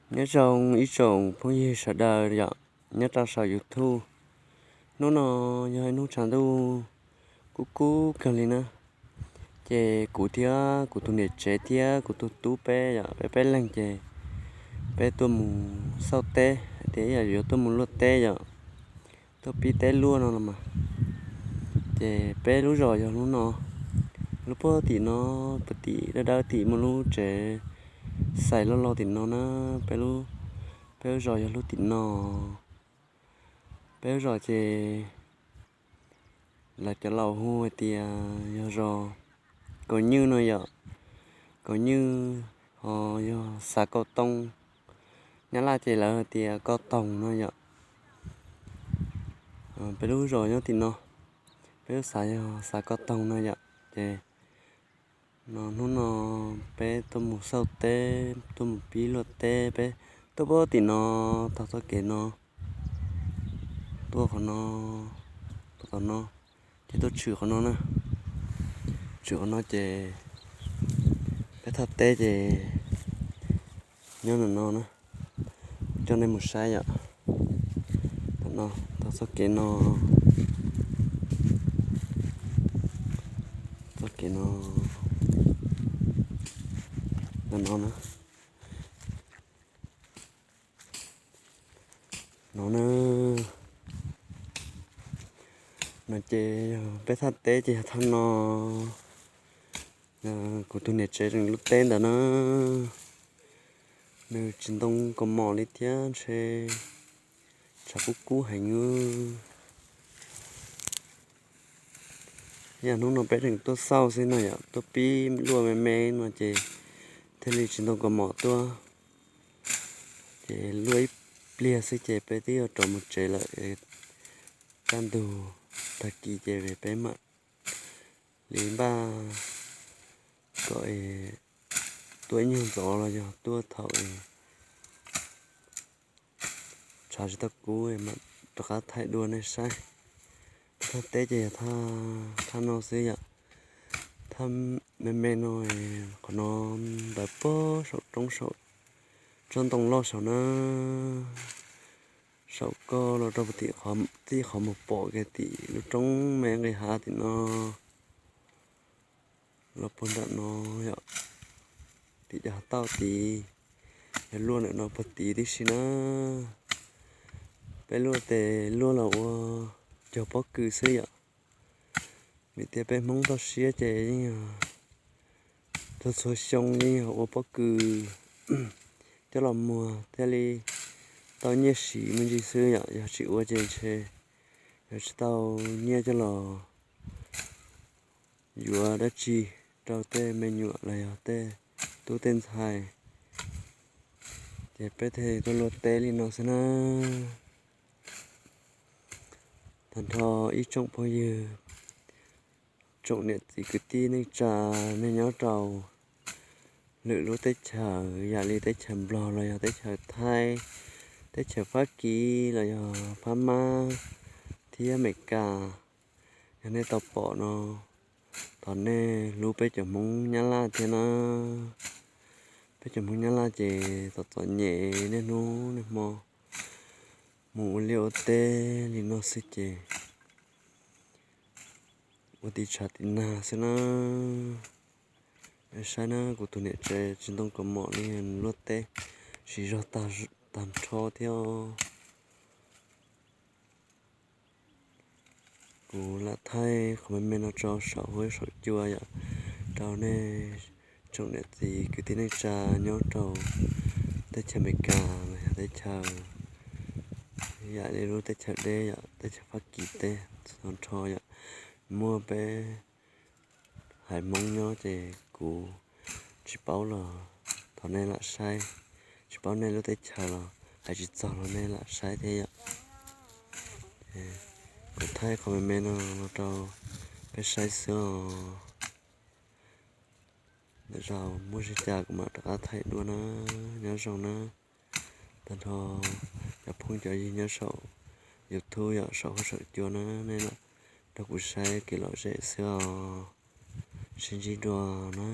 Nyob zoo ib tsoom phooj ywg sawv daws yom, nyob rau saum YouTube. Hnub no yog ib hnub tshav ntuj kub kub kawg li na. Ces kuv thiab kuv tus niam tsev thiab kuv tus tub peb yom, peb peb leeg ces peb tuaj mus xauj teb hais tias ib yam yuav tuaj mus luaj teb yom, tuaj pib teb luaj no los mas. Ces peb lub zos yog lub no, lub puag tim no, puag tim dawb dawb tim muaj lub tsev xais loj loj tim no na. Peb lub, peb lub zos yog lub tim no. Peb lub zos ces lawv cov laus hu hais tias yog zos Kaus Nywj no yom. Kaus Nywj ho yog xav Kaus Toog, Nyab Laj ces lawv hais tias Kaus Toog no yom. Peb lub zos nyob tim no, peb lub xav yog xav Kaus Toog no yom. Ces no hnub no peb tuaj mus xauj teb, tuaj mus pib luaj teb, peb tuaj puag tim no, taug txoj kev no, tuaj qhov no, tuaj tom no, ces tuaj tshwm qhov no na. Tshwm qhov no ces peb thaj teb ces nyob ntawm no na, coj nej mus saib yom. Tom no, taug txoj kev no, txoj kev no, ntawm no na. No na, no ces yog peb thaj teb ces yog thaj no. Kuv tus niam tsev tseem luaj teb ntawd na, nws tsis ntoo kaus mom li thiab ntshe tshav kub kub heev. Yam hnub no peb tseem tuaj xauj xwb no yom, tuaj pib luaj me me no ces thiaj li tsis ntoo kaus mom tuaj. Ces luaj ib pliag xwb ces peb twb yuav rov mus tsev lawm. Kaj ntug tag kis ces peb mam li npaj kom tuaj ib nyuag ntxov los yog tuaj thaum tshav tsis tau kub mam rov qab thaij dua nej saib. Thaj teb ces yog thaj no xwb yom. Thaj me me no, qhov no ntawd puag saum roob saum tsob ntoo loj saum na, saum koj los rau puag tim txij qhov mus pom kiag tim lub roob me nqis hav tim no los puag nram no yom, tim cov hav tauj tid, yog luaj ntawm no puag tid tib si na. Peb luaj tes luaj los ua cog pob kws xwb yom. Vim tias peb Hmoob toj siab ces yeej yog txhua txhua xyoo yeej yog ua pob kws coj los muag thiaj li tau nyiaj siv me ntsis xwb yom. Yog tsis ua ces ntshe yog tsis tau nyiaj coj los yuav dab tsi rau tej me nyuam los yog tej tub tej ntxhais. Ces peb thiaj tuaj luaj teb li no xwb na. Tag nrho ib tsoom phooj ywg, tsoom niam txiv kwv tij neej tsa, nej nyob rau lwm lub teb chaws yam li teb chaws Nplog los yog teb chaws Thaib, teb chaws Fab Kis los yog Phab Mab thiab Amelikas, yog nej tau pom no, thov nej hlub peb cov Hmoob Nyab Laj thiab na. Peb cov Hmoob Nyab Laj ces txom txom nyem niaj hnub niaj hmo mus ua liaj ua teb li no xwb ces ua tim tshav tim nag xwb na. Saib na, kuv tus niam tsev tsis ntoo kaus mom li, luaj teb siv zog tag nrho thiab. Kuv lam thaij qhov me me no rau saum huab saum cua yom, rau nej tsoom niam txiv kwv tij neej tsa nyob rau teb chaws Amelikas los yog teb chaws yam li lub teb chaws deb yom, teb chaws Fab Kis teb tag nrho yom. Muaj peb haiv Hmoob nyob ces kuv tsis paub los thov nej lam saib, tsis paub nej lub teb chaws los hais tsis txog los nej lam saib thiab yom. Kuv thaij qhov me me no los rau peb saib xwb os. Lwm zaus muaj zaj cas kuv mam rov qab thaij dua na. Nyob zoo na, tag nrho cov phooj cov ywg nyob saum YouTube yom, saum huab saum cua na, nej lam nrog kuv saib kev lom zem xwb os. Sib ntsib dua na.